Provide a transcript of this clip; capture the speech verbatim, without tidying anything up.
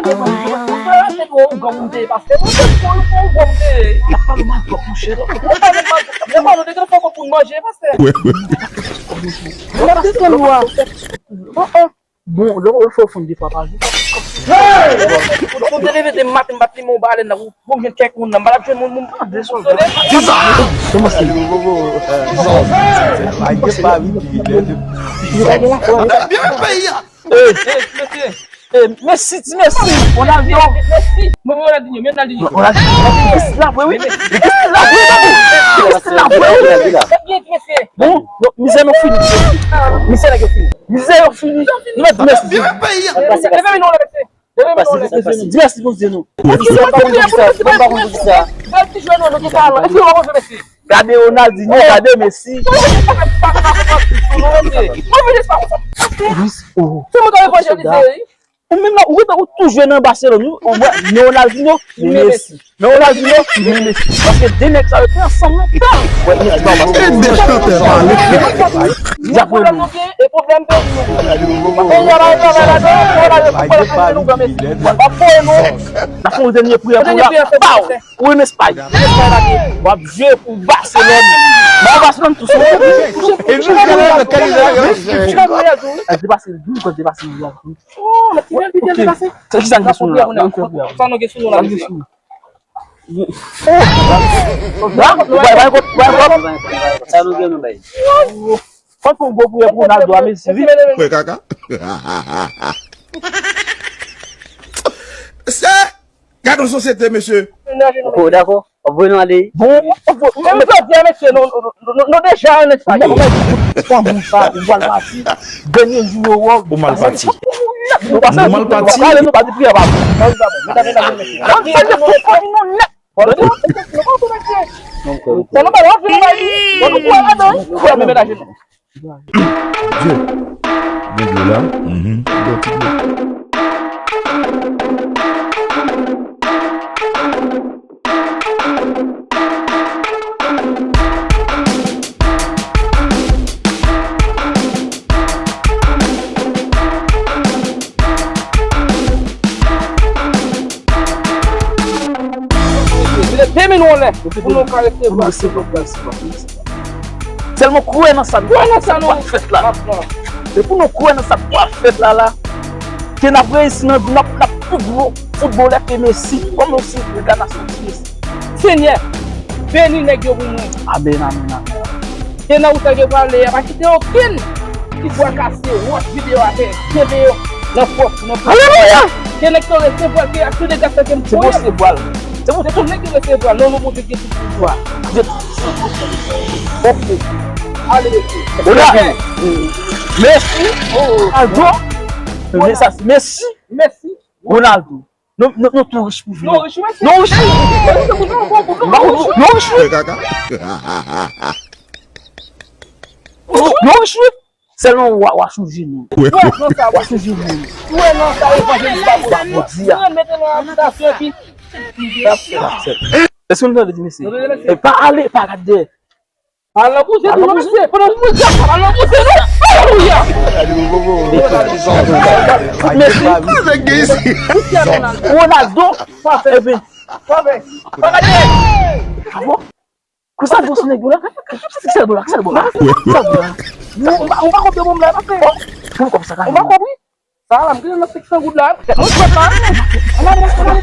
Ou pa wè se yon ougan moun te ye, pastè. Ou se yon ougan moun te ye. Ou pa wè mal twòp, monchè. Ou pa wè mal twòp. Ou pa wè nou te gen fè kont pou n manje, pastè. Ou pa desann ou a. Oh, oh. Bon, lè w fè w fonn de fwa pa jou. Ou te leve de maten, m pa t limen yon balèn nan, ou jwenn kèk moun nan, m pa t ap jwenn moun, moun, moun fonksyone. Kisa? Kòman se? Byen peyi a. Eh, eh, mesye. Eh, Messi, ti Messi. Ronaldo. Messi. Mwen, Ronaldinho, men Ronaldinho. Ronaldinho. Messi la vre, wi. Messi la vre, wi. Messi la vre, wi. Bon, bon, mizè nou fini. Mizè nèg yo fini. Mizè yo fini. Nou mèt di Messi. Leve men nou, leve men nou. Di Messi pou di nou. Bon, bon, bon, bon, bon. Gade Ronaldinho, gade Messi. Se mwen k ap evanjelize, wi. Ou menm la, ou rete ou tou jwe nan Barcelone, wi. Ou wè, men Ronaldinho, men Messi. Men Ronaldinho, men Messi. Paske de nèg sa yo te ansanm lontan. Wè, Messi pa ansanm. E de chantè pale. Di apre nou. E pwoblèm peyi nou. Peyi a pa travay ladan, Ronaldinho, Ronaldinho, Ronaldinho, Messi. W ap voye nou. N ap fè yon dènye priyè pou la. Ou renmen Espay. W ap jwe pou Barcelone. Ba Barcelone tou sou. E nou jwe nan kay la. Li depase, li depase. Se ki sa n gen sou nou la? Sa nou gen sou nou la? Sa nou gen sou nou. Sa nou gen nou bay. Fòk fè yon gwo priyè pou Ronaldo a, Messi, wi. Frè kaka. Se Gade yon sosyete, mesye. Ou dakò? W ap voye nou ale? Bon, w ap voye, men jodi a, mesye, nou, nou, nou, nou deja an Espay. Bon, men, bon, sa, ou pral pati. Dènye jou yo, w ap. Ou mal pati. Nou pase, nou mal pati. Nou pale, nou pa di priyè, pa. Sa nou pale, w ap vin bay li. Bon, nou pale, w ap vin bay li. Bon, nou pral ladan, wi. Ou pral menaje nou. Dye, gen dlo la. Mhm. Bon, ti dlo. Mete de men nou anlè pou nou ka resevwa. Sèlman kwè nan sa nou ap fèt la. E pou nou kwè nan sa nou ap fèt la la, ke n ap reyisi nan vi, n ap, n ap pi gwo foutbolè ke Messi, kòm nou se reganasyon ti Messi. Senyè, beni nèg yo pou mwen. Amèn, amèn, amèn. E nan wout yo prale a, pa kite okenn ki bwa kase wòch videyo atè. Kenbe yo nan fòs, nan fòs. Alelouya! Ke nèg yo resevwa l, ke ak tou de gras ke m voye. Se bon, se bon. Se bon, se tout nèg yo resevwa l. Non, non, Bondye gen tout pouvwa. Oke. Ale, mesye. Ola. Messi. Ronaldo. Messi. Messi. Ronaldo. Nou, nou, nou tou rich pou vini. Nou rich, mesye. Nou rich. Nou rich, wi. Nou rich, wi. Sèlman w a, w a sou jenou. W a sou jenou. Jodi a. Èske nou tande di mesye? E pa ale, pa gade dèyè. Al nan bouzen nou, mesye. Pandan nou bouzen, al nan bouzen nou. Alelouya. Messi. Ronaldo. Epi. Pa gade. Ah bon? Kisa bon sou nèg yo la? Kisa bon la? Kisa bon la? Kisa bon la? Ou pa konprann bon la, pase. Pou kòb sa ka. Ou pa konprann? Sa la, m gentan nan senk san goud la. Mwen sot la. Ann ale, ann ale.